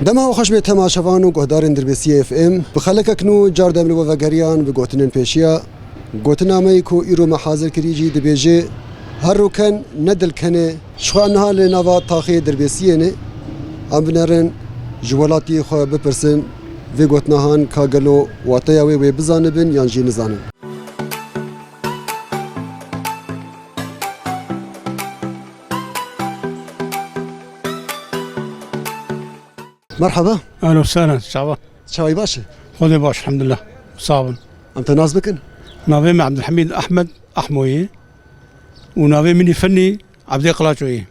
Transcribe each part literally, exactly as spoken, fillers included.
Dema we xweş bê temaşevan û guhdarên Dirbêsiyê F M. Bi xelekek nû car dem li we vegeriyan bi gotinên pêşiya. Gotina me yî ku îro me hazir kirî jî dibêje, her rûken ne dilkenê. Ji xwe em niha li nava taxê Dirbêsiyê ne. Em binerin ji welatiyê xwe bipirsin, vê gotina han ka gelo wateya wê wê bizanibin yan jî nizanin. Merhaba. Ehlen we sehlen, çawa? Çawî baş e? Xwedê baş, elhamdulillah. Sax bin. Em te nas bikin? Navê me Abdulhamîd Ahmed Ahmoyê û navê min î finnî Abdê Qilaçoyê.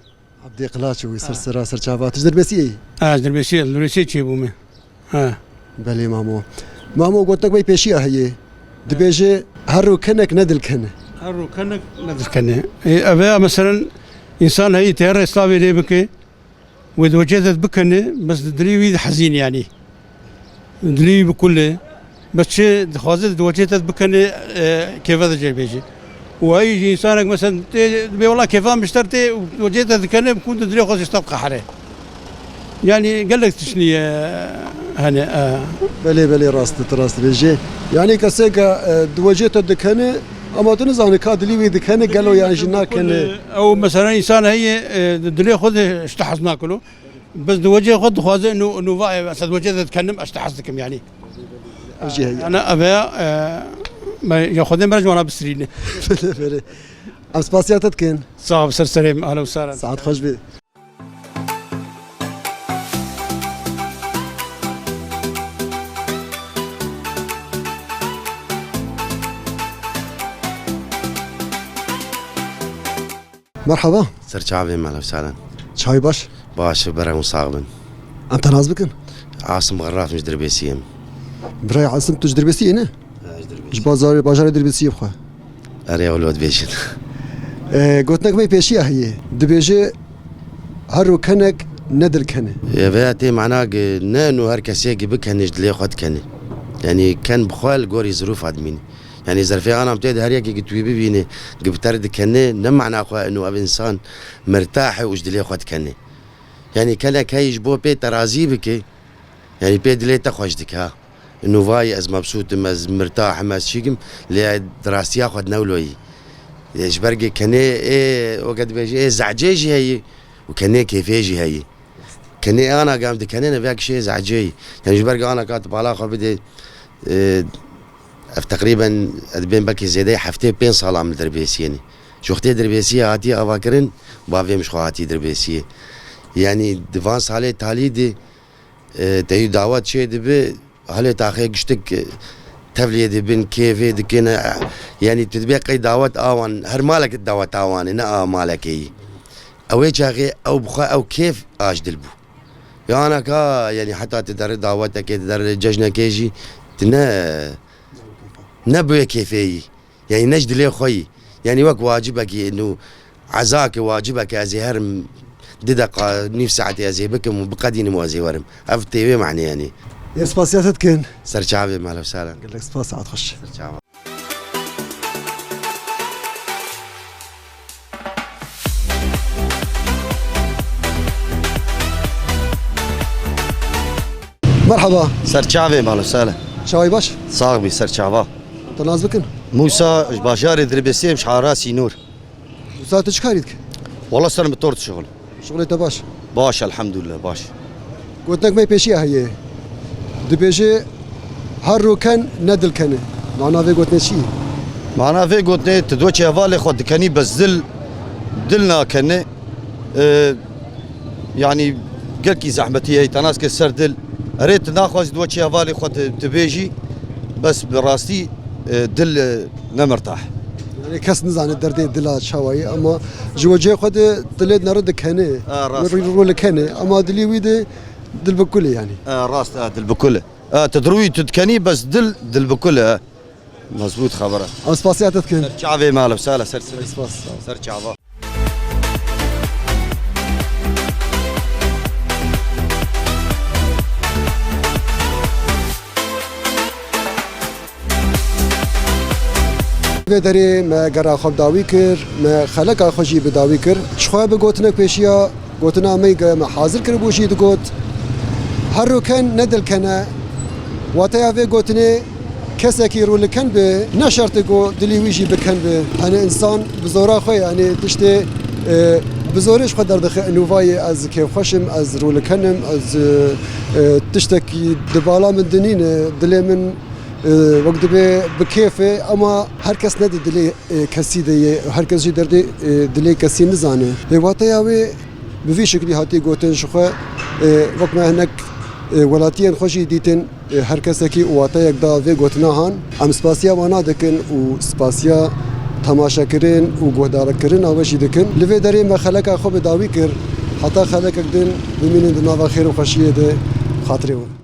Abdê Qilaçoyê, ser sera, ser çava. Tu ji Dirbêsiyê yî? Ez Dirbêsiyê, Dirbêsiyê çêbûme. He. Belê mamo. Mamo, gotinek me pêşiya heye. Dibêje, her rûkenek ne dilkenê. Her rûkenek ne dilkenê. Ê, ev ya meselen însan heyî tê her slavê lê bike. Wê di wecê de dibikene, bes di dilê wî dihezîn yanî. Dilê wî bi kul e. Bes çi dixwaze di wecê de dibikene, e, kêfe de jê bêje. Û hey jî însanek mesela tê, dibê wela kêfa min ji te re tê û di wecê de dikene, bi ku di dilê xwe ji te diqehire. Yanî gelek tiştî ye, hene, e. Belê, belê, rast e, tu rast dibêjî. Yanî kesek e, di wecê te dikene, ama tu nizanî ka dilî wî dikene, gelo yan jî nakene. Ew mesela însan heye, e, di dilê xwe de ji te hez nakilo. Bes di wecê xwe dixwaze, nû, nû va, e, mesela di wecê de dikenim, ez ji te hez dikim yanî. Ev jî heye. Ana, ev ya, e, me, ya Xwedê me ji wana bisirîne. Belê, belê. Em spasiya te dikin. Sax bi, ser serê me, ahlen û sahlen. Saet xweş bê. Merhaba. Ser çavê me, ehlen û sahlen. Çawî baş? Baş e, berem û sax bin. Em te nas bikin? Asim Xerraf, ji Dirbêsiyê me. Birayê Asim, tu ji Dirbêsiyê ne? He, ji Dirbêsiyê. Ji bazarê, bajarê Dirbêsiyê bixwe. Erê, ew li we dibêjin. E, gotinek me pêşiya heye. Dibêje, her rûkenek ne dilkenê. Ev ya tê mana gi ne nû her kesê gi bikenê ji dilê xwe dikenê. Yanî ken bi xwe li gorî zirûfa dimîne. Yanî zerfê ana tê de her yekê gi tu wî bibînê, gi bi te re dikenê, ne mana xwe ino ev însan mirtah e û ji dilê xwe dikenê. Yanî kenek heyî ji bo pê terazî bike, yanî pê dilê te xweş dike ha. Ino vayî ez mebsût im, ez mirtah im, ez çîk im, lê di rastiya xwe de ne wilo yî. Ê, ji ber gi kenê ê, weke dibêjî, ê zehcê jî heyî û kenê kêfê jî heyî. Kenê ana gam dikenê ne vek şê zehcê yî. Yanî ji ber gi ana ka tu bala xwe bidê, ê, ev teqrîben ez dibêm belkî zêdeyê heftê pênc sala min Dirbêsiyê ne. Ji wextê Dirbêsiyê hatiye avakirin, bavê min ji xwe hatiye Dirbêsiyê. Yanî di van salê talî de, e, teyî dawet çê dibe, halê taxê giştik, e, tevliyê dibin, kêfê dikine, e, yanî tu dibê qey dawet a wan, her malek dawet a wan e, ne a malekê yî. Ew ê çaxê ew bi xwe ew kêf a ji dil bû. Ya anaka, yanî heta tu derê dawetekê, tu derê cejnekê jî, tu ne, ne bi wê kêfê yî. Yanî ne ji dilê xwe yî. Yanî wek wacibekî nû ezake wacibeke ez ê herim du deqa nîv saetê ez ê bikim û biqedînim û ez ê werim. Ev tê wê manê yanî. Ê spasiya te dikin. Ser çavê me, ehlen û sehlen. Gelek spas, saet xweş. Ser çava. Merhaba. Ser çavê, ehlen û sehlen. Çawî baş? Sax bî, ser çava. Te nas bikin? Mûsa, ji bajarê Dirbêsiyê, ji Hara Sînor. Mûsa, tu çi karî dikî? Wala ser motor dişixulim. Şixulê te baş? Baş, elhamdulillah, baş. Gotinek me pêşiya heye. Dibêje, her rûken ne dilkenê. Mana vê gotinê çi ye? Mana vê gotinê, tu doçê hevalê xwe dikenî, bes dil, dil nakenê. E, yanî gelkî zehmetî heye, te nas kir ser dil. Erê, tu naxwazî doçê hevalê xwe tu, tu bêjî, bes bi rastî, e, dil, e, ne mirtah. Yanî kes nizane derdê dila çawa ye, ama ji wecihê xwe de dilê nere dikenê, Ha, rast. rû, rû li kenê, ama dilî wî de dil bi kul e yanî. E, rast, e, dil bi kul e. E, tu dirûyî tu dikenî, bes dil, dil bi kul e. Mezbût xebera. Em spasiya te dikin. Ser çavê me, ehlen û sehlen, ser, ser, Spas, sağ ol. ser çava. Vê derê me gera xwe bi dawî kir, me xeleka xwe jî bi dawî kir. Ji xwe bi gotinek pêşiya gotina me ge me hazir kiribû jî digot, Her rûken ne dilken e. Wateya vê gotinê, kesekî rûliken be, ne şert e ku dilî wî jî biken be. Hani însan bi zora xwe, yani tiştê, e, bi zorê ji xwe derdixe. Nûvayê ez kêfxweş im, ez rûliken im, ez, e, e, tiştekî di bala min dinîne, dilê min, e, wek dibê bi kêf e, ama her kes ne di dilê, e, kesî de ye, her kes jî derdê, e, dilê kesî nizane. Ê wateya wê bi vî şiklî hatî gotin ji xwe, e, wek me hinek, e, welatiyên xwe jî dîtin, e, her kesekî û wateyek da vê gotina han. Em spasiya wana dikin û spasiya temaşekirin û guhdarkirina we jî dikin. Li vê derê me xeleka xwe bi dawî kir, heta xelekek din bimînin di nava xêr û xweşiyê de. Xatirê we.